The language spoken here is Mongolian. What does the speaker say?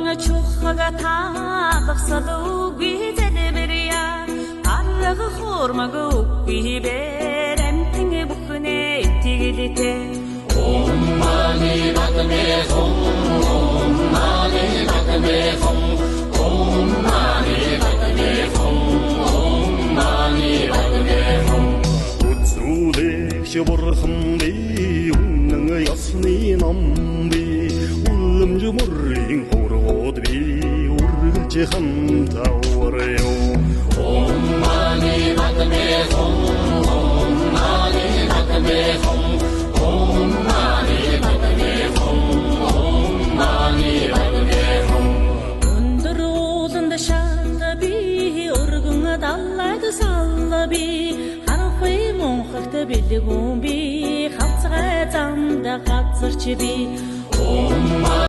Чухага таалгасал үгүй зэлбэрья. Арга хурмаг үгүй бэр амтэн бүхнээ итгэлтэй. Ом мани падме хум, ом мани падме хум, ом мани падме хум, ом мани падме хум. Үзүүлэгч бурхан би, үнэн ёсны ном би, үлэмж мөрийн хургууд би, үргэлж хамт авраю. Ом мани падме хум, ом мани падме хум, ом мани падме хум, ом мани падме хум. Өндөр ууланд шат би, өргөн далайд салла би, харанхуй мунхагт бэлгүүн би, хавцгай замд газарч би. Ом